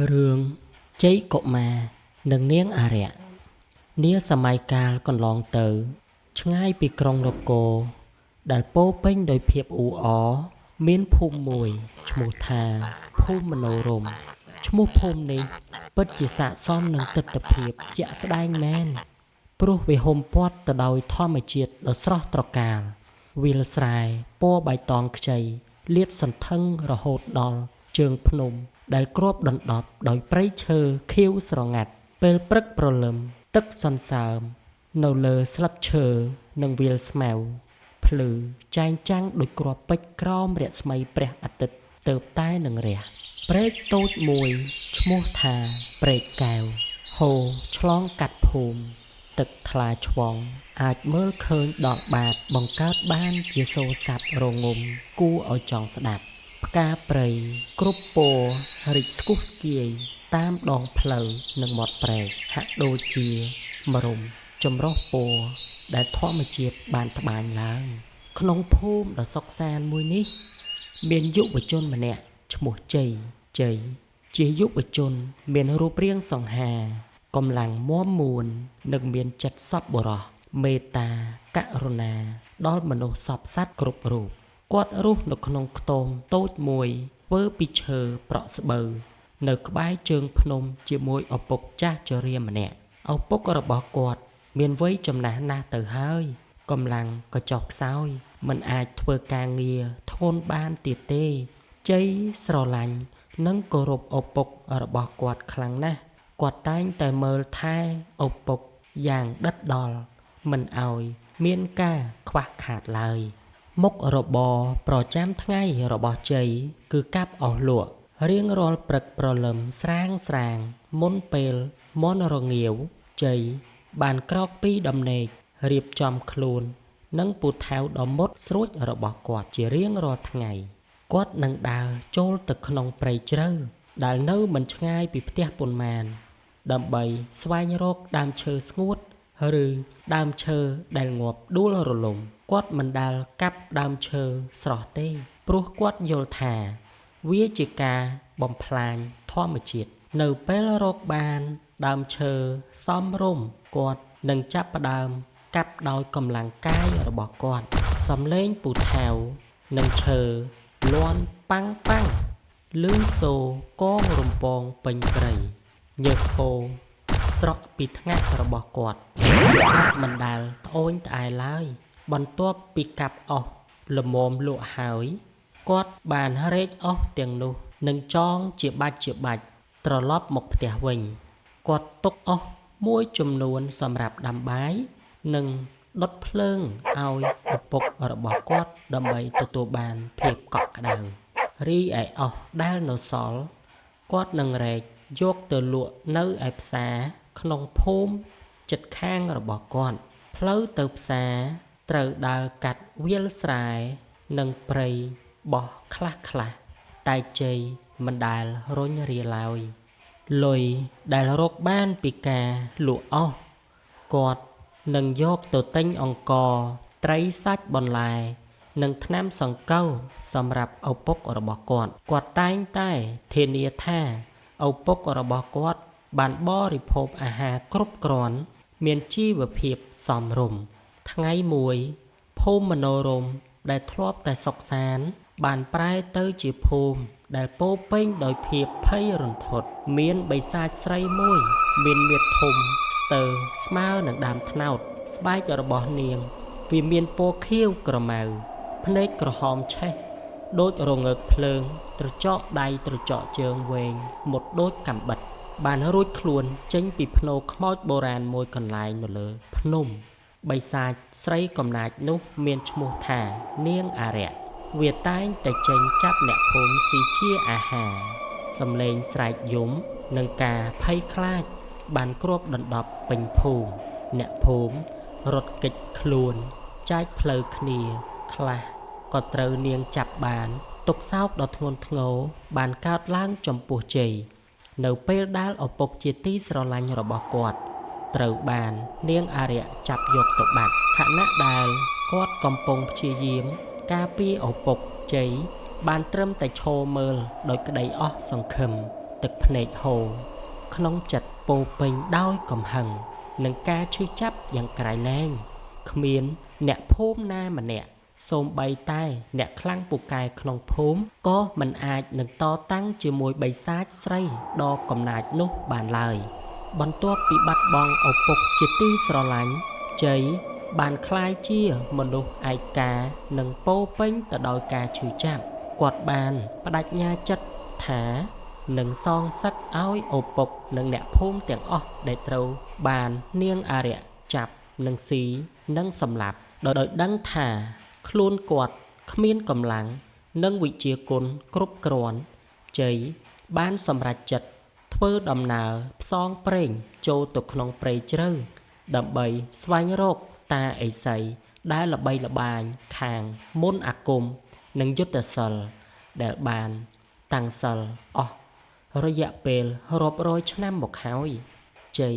រឿងជ័យកុមារនិងនាងអារក្សនាសម័យកាលកន្លងទៅ ឆ្ងាយពីក្រុងនគរដែលពោរពេញដោយភាពអ៊ូអរមានភូមិមួយឈ្មោះថាភូមិមនោរម្យឈ្មោះភូមិនេះពិតជាស័ក្តិសមនឹងទិដ្ឋភាពជាក់ស្ដែងមែនព្រោះវាហ៊ុមព័ទ្ធទៅដោយធម្មជាតិដ៏ស្រស់ត្រកាលវាលស្រែពណ៌បៃតងខ្ចីលាតសន្ធឹងរហូតដល់ជើងភ្នំដែលគ្របដណ្ដប់ដោយព្រៃឈើខៀវស្រងាត់ពេលព្រឹកព្រលឹមទឹកសន្សើមនៅលើស្លឹកឈើនិងវាលស្មៅភ្លឺចែងចាំងដូចគ្រាប់ពេជ្រក្រោមរស្មីព្រះអាទិត្យទៅតែនឹងរះព្រែកតូចមួយឈ្មោះថាព្រែកកែវហូរឆ្លងកាត់ភូមិទឹកថ្លាឆ្វង់អាចមើលឃើញដល់បាតបង្កើតបានជាសូរស័ព្ទរងំគួរឲ្យចង់ស្ដាប់ផ្កាព្រៃគ្រប់ពណ៌រីកស្គុះស្គាយតាមដងផ្លូវនិងមាត់ព្រែកហាក់ដូចជាម្រុំចម្រុះពណ៌ដែលធម្មជាតិបានត្បាញឡើងក្នុងភូមិដ៏សុខសាន្តមួយនេះមានយុវជនម្នាក់ឈ្មោះជ័យជ័យជាយុវជនមានរូបរាងសង្ហាកម្លាំងមាំមួននិងមានចិត្តសប្បុរសមេត្តាករុណាដល់មនុស្សសព្វសត្វគ្រប់រូបគាត់រស់នៅក្នុងខ្ទមតូចមួយធ្វើពីឈើប្រក់ស្បូវនៅក្បែរជើងភ្នំជាមួយឪពុកចាស់ជរាម្នាក់ឪពុករបស់គាត់មានវ័យចំណាស់ណាស់ទៅហើយកម្លាំងក៏ចុះខ្សោយមិនអាចធ្វើការងារធ្ងន់បានទៀតទេជ័យស្រឡាញ់និងគោរពឪពុករបស់គាត់ខ្លាំងណាស់គាត់តែងតែមើលថែឪពុកយ៉ាងដិតដល់មិនឲ្យមានការខ្វះខាតឡើយមុខរបរប្រចាំថ្ងៃរបស់ជ័យគឺកាប់អស់លក់រៀងរាល់ព្រឹកព្រលឹមស្រាងស្រាងមុនពេលមន់រងាវជ័យបានក្រោកពីដំណេករៀបចំខ្លួននិងពូថៅដ៏មុតស្រួចរបស់គាត់ជារៀងរាល់ថ្ងៃគាត់នឹងដើរចូលទៅក្នុងព្រៃជ្រៅដែលនៅមិនឆ្ងាយពីផ្ទះប៉ុន្មានដើម្បីស្វែងរកដើមឈើស្ងួតឬដើមឈើដែលងាប់ដួលរលំគាត់មិនដែលកាប់ដើមឈើស្រស់ទេព្រោះគាត់យល់ថាវាជាការបំផ្លាញធម្មជាតិនៅពេលរកបានដើមឈើសមរម្យគាត់នឹងចាប់ផ្ដើមកាប់ដោយកម្លាំងកាយរបស់គាត់សំឡេងពូថៅនិងឈើលាន់ប៉ាំងប៉ាំងឮសូរកងរំពងពេញព្រៃញើសហូរស្រក់ពីថ្ងាសរបស់គាត់គាត់មិនដែលត្អូញត្អែឡើយបន្ទាប់ពីកាប់អស់ល្មមលក់ហើយគាត់បានរែកអស់ទាំងនោះនិងចងជាបាច់ជាបាច់ត្រឡប់មកផ្ទះវិញគាត់ទុកអស់មួយចំនួនសម្រាប់ដាំបាយនិងដុតភ្លើងឲ្យឪពុករបស់គាត់ដើម្បីទទួលបានភាពកក់ក្ដៅរីឯអស់ដែលនៅសល់គាត់នឹងរែកយកទៅលក់នៅឯផ្សារក្នុងភូមិជិតខាងរបស់គាត់ផ្លូវទៅផ្សារត្រូវដើរកាត់វាលស្រែនិងព្រៃបោះខ្លះខ្លះតែជ័យមិនដែលរុញរាឡើយលុយដែលរកបានពីការលក់អស់គាត់នឹងយកទៅទិញអង្ករត្រីសាច់បន្លែនិងថ្នាំសង្កូវសម្រាប់ឪពុករបស់គាត់គាត់តែងតែធានាថាឪពុករបស់គាត់បានបរិភោគអាហារគ្រប់គ្រាន់មានជីវភាពសមរម្យថ្ងៃមួយភូមិមនោរម្យដែលធ្លាប់តែសុខសាន្តបានប្រែទៅជាភូមិដែលពោរពេញដោយភាពភ័យរន្ធត់មានបិសាចស្រីមួយមានមាឌធំស្ទើរស្មើនឹងដើមត្នោតស្បែករបស់នាងវាមានពណ៌ខៀវក្រមៅភ្នែកក្រហមឆេះដូចរងើកភ្លើងត្រចកដៃត្រចកជើងវែងមុតដូចកាំបិតបានរួចខ្លួនចេញពីភ្នោខ្មោចបុរាណមួយកន្លែងនៅលើភ្នំបិសាចស្រីកំណាចនោះមានឈ្មោះថានាងអារក្សវាតែងតែចេញចាប់អ្នកភូមិស៊ីជាអាហារសំឡេងស្រែកយំនិងការភ័យខ្លាចបានគ្របដណ្ដប់ពេញភូមិអ្នកភូមិរត់គេចខ្លួនចែកផ្លូវគ្នាខ្លះក៏ត្រូវនាងចាប់បានទុក្ខសោកដ៏ធ្ងន់ធ្ងរបានកើតឡើងចំពោះជ័យនៅពេលដែលឪពុកជាទីស្រឡាញ់របស់គាត់ត្រូវបាននាងអារក្សចាប់យកទៅបាត់ខណៈដែលគាត់កំពុងព្យាយាមការពារឪពុកជ័យបានត្រឹមតែឈរមើលដោយក្តីអស់សង្ឃឹម ទឹកភ្នែកហូរក្នុងចិត្តពោពេញដោយកំហឹងនិងការឈឺចាប់យ៉ាងក្រៃលែងគ្មានអ្នកភូមិណាម្នាក់សូម្បីតែអ្នកខ្លាំងពូកែក្នុងភូមិក៏មិនអាចនឹងតតាំងជាមួយបិសាចស្រីដ៏កំណាចនោះបានឡើយបន្ទាប់ពីបាត់បង់ឪពុកជាទីស្រឡាញ់ជ័យបានក្លាយជាមនុស្សឯកានិងពោពេញទៅដោយការឈឺចាប់គាត់បានប្តេជ្ញាចិត្តថានឹងសងសឹកឲ្យឪពុកនិងអ្នកភូមិទាំងអស់ដែលត្រូវបាននាងអារក្សចាប់និងស៊ីនិងសម្លាប់ដោយដឹងថាខ្លួនគាត់គ្មានកម្លាំងនិងវិជ្ជាគុណគ្រប់គ្រាន់ជ័យបានសម្រេចចិត្តធ្វើដំណើរផ្សងព្រេងចូលទៅក្នុងព្រៃជ្រៅដើម្បីស្វែងរកតាឥសីដែលល្បីល្បាញខាងមន្តអាគមនិងយុទ្ធសិលដែលបានតាំងសិលអស់រយៈពេលរាប់រយឆ្នាំមកហើយជ័យ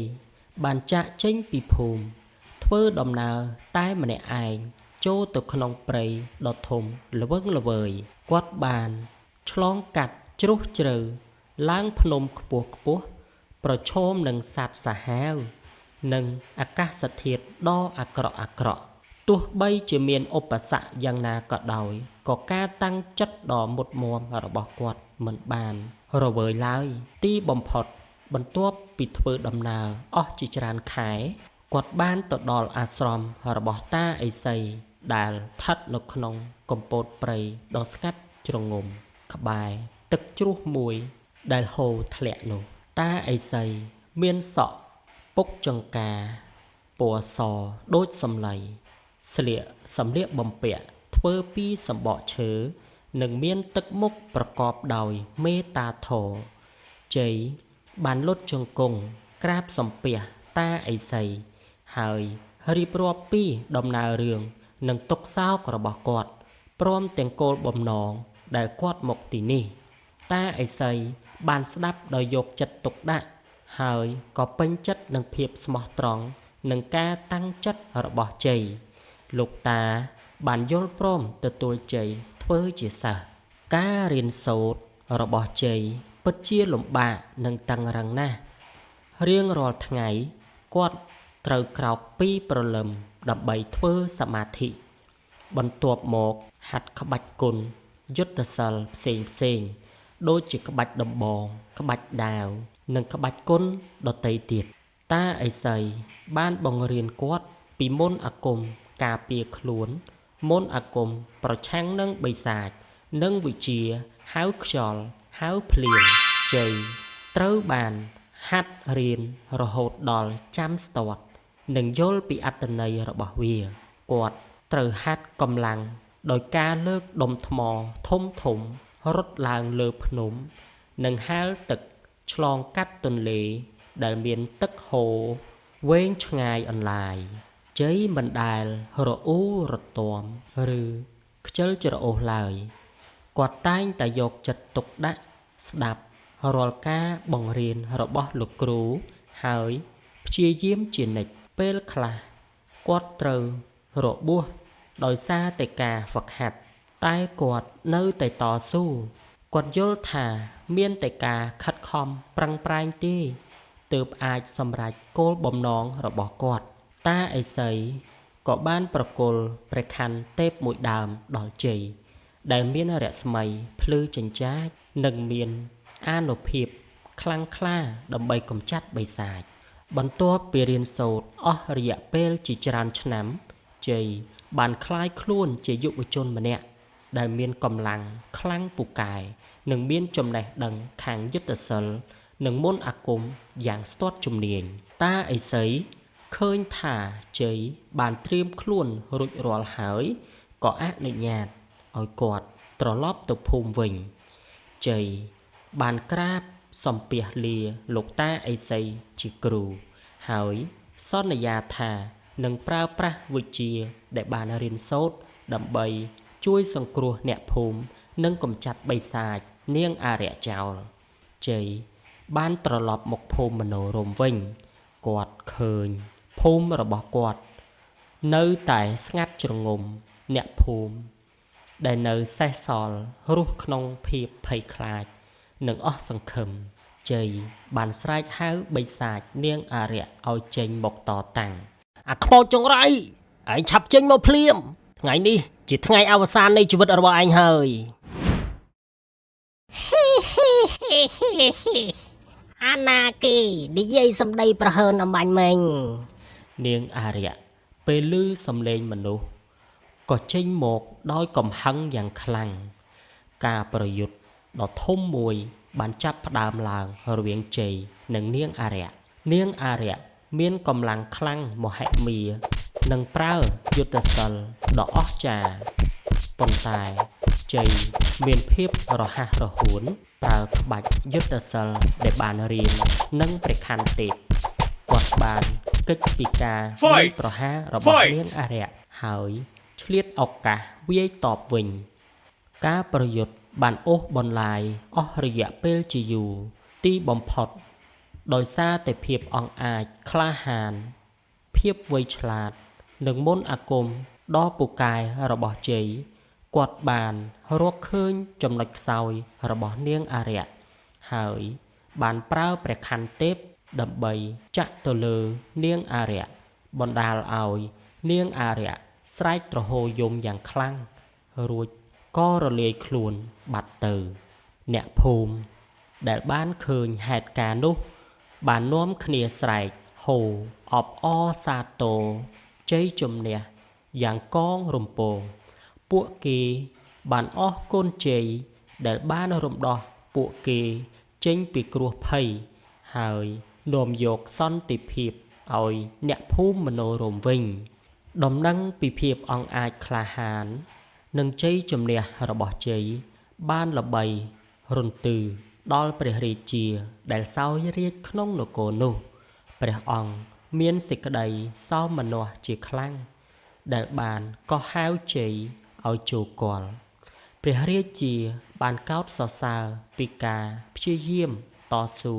បានចាកចេញពីភូមិធ្វើដំណើរតែម្នាក់ឯងចូលទៅក្នុងព្រៃដ៏ធំល្វឹងល្វើយគាត់បានឆ្លងកាត់ជ្រោះជ្រៅឡើងភ្នំខ្ពស់ខ្ពស់ប្រឈមនឹងសត្វសាហាវនិងអាកាសធាតុដ៏អាក្រក់អាក្រក់ទោះបីជាមានឧបសគ្គយ៉ាងណាក៏ដោយក៏ការតាំងចិត្តដ៏មុតមាំរបស់គាត់មិនបានរវើយឡើយទីបំផុតបន្ទាប់ពីធ្វើដំណើរអស់ជាច្រើនខែគាត់បានទៅដល់អាស្រមរបស់តាឥសីដែលស្ថិតនៅក្នុងកំពតព្រៃដ៏ស្ងាត់ជ្រងំក្បែរទឹកជ្រោះមួយដែលហូរធ្លាក់នោះតាឥសីមានសក់ពុកចង្ការពណ៌សដូចសម្លៃស្លៀកសម្លៀកបំពាក់ធ្វើពីសម្បកឈើនិងមានទឹកមុខប្រកបដោយមេត្តាធម៌ជ័យបានលុតជង្គង់ក្រាបសំពះតាឥសីហើយរៀបរាប់ពីដំណើររឿងនិងទុក្ខសោករបស់គាត់ព្រមទាំងគោលបំណងដែលគាត់មកទីនេះតាឥសីបានស្ដាប់ដោយយកចិត្តទុកដាក់ហើយក៏ពេញចិត្តនឹងភាពស្មោះត្រង់និងការតាំងចិត្តរបស់ជ័យលោកតាបានយល់ព្រមទទួលជ័យធ្វើជាសិស្សការរៀនសូត្ររបស់ជ័យពិតជាលំបាកនិងតឹងរឹងណាស់រៀងរាល់ថ្ងៃគាត់ត្រូវក្រោកពីព្រលឹមដើម្បីធ្វើសមាធិបន្ទាប់មកហាត់ក្បាច់គុណយុទ្ធសិលផ្សេងផ្សេងដូចជាក្បាច់ដំបងក្បាច់ដាវនិងក្បាច់គុណដទៃទៀតតាឥសីបានបង្រៀនគាត់ពីមន្តអាគមការពារខ្លួនមន្តអាគមប្រឆាំងនឹងបិសាចនិងវិជ្ជាហៅខ្យល់ហៅភ្លៀងជ័យត្រូវបានហាត់រៀនរហូតដល់ចាំស្ទាត់និងយល់ពីអត្ថន័យរបស់វាគាត់ត្រូវហាត់កម្លាំងដោយការលើកដុំថ្មធំធំរត់ឡើងលើភ្នំនិងហែលទឹកឆ្លងកាត់ទន្លេដែលមានទឹកហូរវែងឆ្ងាយអន្លាយជ័យមិនដែលរអ៊ូរទាំឬខ្ជិលច្រអូសឡើយគាត់តែងតែយកចិត្តទុកដាក់ស្ដាប់រាល់ការបង្រៀនរបស់លោកគ្រូហើយព្យាយាមជានិច្ចពេលខ្លះគាត់ត្រូវរបួសដោយសារតែការហ្វឹកហាត់តែគាត់នៅតែតស៊ូគាត់យល់ថាមានតែការខិតខំប្រឹងប្រែងទេទើបអាចសម្រេចគោលបំណងរបស់គាត់តាឥសីក៏បានប្រគល់ព្រះខ័នទេពមួយដើមដល់ជ័យដែលមានរស្មីភ្លឺចិញ្ចាចនិងមានអានុភាពខ្លាំងក្លាដើម្បីកម្ចាត់បិសាចបន្ទាប់ពីរៀនសូត្រអស់រយៈពេលជាច្រើនឆ្នាំជ័យបានក្លាយខ្លួនជាយុវជនម្នាក់ដែលមានកម្លាំងខ្លាំងពូកែនិងមានចំណេះដឹងខាងយុទ្ធសិលនិងមន្តអាគមយ៉ាងស្ទាត់ជំនាញតាឥសីឃើញថាជ័យបានត្រៀមខ្លួនរួចរាល់ហើយក៏អនុញ្ញាតឲ្យគាត់ត្រឡប់ទៅភូមិវិញជ័យបានក្រាបសំពះលាលោកតាឥសីជាគ្រូហើយសន្យាថានឹងប្រើប្រាស់វិជ្ជាដែលបានរៀនសូត្រដើម្បីជួយសង្គ្រោះអ្នកភូមិនិងកម្ចាត់បិសាចនាងអារក្សចោលជ័យបានត្រឡប់មកភូមិមនោរមវិញគាត់ឃើញភូមិរបស់គាត់នៅតែស្ងាត់ជ្រងំអ្នកភូមិដែលនៅសេសសល់រស់ក្នុងភាពភ័យខ្លាចនិងអស់សង្ឃឹម ជ័យបានស្រែកហៅបិសាចនាងអារក្សឲ្យចេញមកតតាំងអាខ្មោចចង្រៃឯងឆាប់ចេញមកភ្លាមថ្ងៃនេះជាថ្ងៃអវសាននៃជីវិតរបស់ឯងហើយ អាណាគេនិយាយសម្ដីប្រហើនអំបញ្ញមិញ នាងអារក្សពេលឮសំឡេងមនុស្សក៏ចេញមកដោយកំហឹងយ៉ាងខ្លាំងការប្រយុទ្ធដ៏ធំមួយបានចាប់ផ្ដើមឡើងរវាងជ័យនិងនាងអារក្សនាងអារក្សមានកម្លាំងខ្លាំងមហិមានិងប្រើយុទ្ធសិលដ៏អស្ចារ្យប៉ុន្តែជ័យមានភាពរហ័សរហួនប្រើក្បាច់យុទ្ធសិលដែលបានរៀននិងព្រះខ័នទេពគាត់បានគេចពីការវាយ Fight! ប្រហាររបស់ Fight! នាងអារក្សហើយឆ្លៀតឱកាសវាយតបវិញ ការប្រយុទ្ធបានអូសបន្លាយអស់រយៈពេលជាយូរទីបំផុត ដោយសារតែភាពអង់អាចក្លាហាន ភាពវៃឆ្លាត និងមន្តអាគមដ៏ពូកែរបស់ជ័យគាត់បានរកឃើញចំណុចខ្សោយរបស់នាងអារក្សហើយបានប្រើព្រះខ័នទេពដើម្បីចាក់ទៅលើនាងអារក្សបណ្ដាលឲ្យនាងអារក្សស្រែកទ្រហោយំយ៉ាងខ្លាំងរួចក៏រលាយខ្លួនបាត់ទៅ អ្នកភូមិដែលបានឃើញហេតុការណ៍នោះ បាននាំគ្នាស្រែកហូអបអរសាទរជ័យជំនះយ៉ាងកងរំពង ពួកគេបានអស់គុណជ័យដែលបានរំដោះពួកគេចេញពីគ្រោះភ័យហើយនាំយកសន្តិភាពឲ្យអ្នកភូមិមនោរម្យវិញ ដំណឹងពីភាពអង់អាចក្លាហាន និងជ័យជំនះរបស់ជ័យបានល្បីរន្ទឺដល់ព្រះរាជាដែលសោយរាជក្នុងនគរនោះ ព្រះអង្គមានសេចក្តីសោមនស្សជាខ្លាំងដែលបានកោះហៅជ័យឲ្យចូលគាល់ព្រះរាជាបានកោតសរសើរពីការព្យាយាមតស៊ូ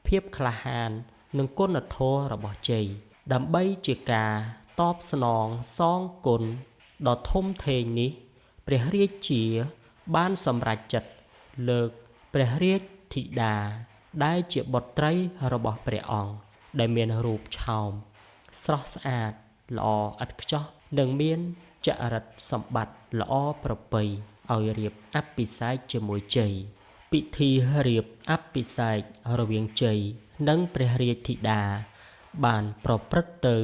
ភាពក្លាហាននិងគុណធម៌របស់ជ័យដើម្បីជាការតបស្នងសងគុណដ៏ធំធេងនេះ ព្រះរាជាបានសម្រេចចិត្តលើកព្រះរាជធិតាដែលជាបុត្រីរបស់ព្រះអង្គដែលមានរូបឆោមស្រស់ស្អាតល្អឥតខ្ចោះនិងមានចរិតសម្បត្តិល្អប្រពៃឲ្យរៀបអភិសេកជាមួយជ័យពិធីរៀបអភិសេករវាងជ័យនិងព្រះរាជធិតាបានប្រព្រឹត្តទៅ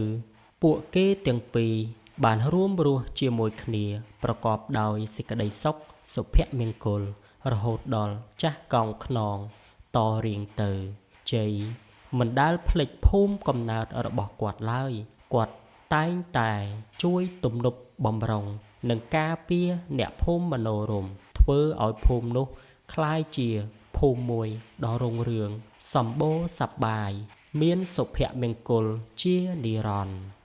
ពួកគេទាំងពីរបានរួមរស់ជាមួយគ្នាប្រកបដោយសេចក្តីសុខសុភមង្គលរហូតដល់ចាស់កោងខ្នងតរៀងទៅជ័យមិនដែលភ្លេចភូមិកំណើតរបស់គាត់ឡើយគាត់តែងតែជួយទំនប់បំរុងនិងការពារអ្នកភូមិមនោរម្យធ្វើឲ្យភូមិនោះក្លាយជាភូមិមួយដ៏រុងរឿងសម្បូរសប្បាយមានសុភមង្គលជានិរន្តរ៍។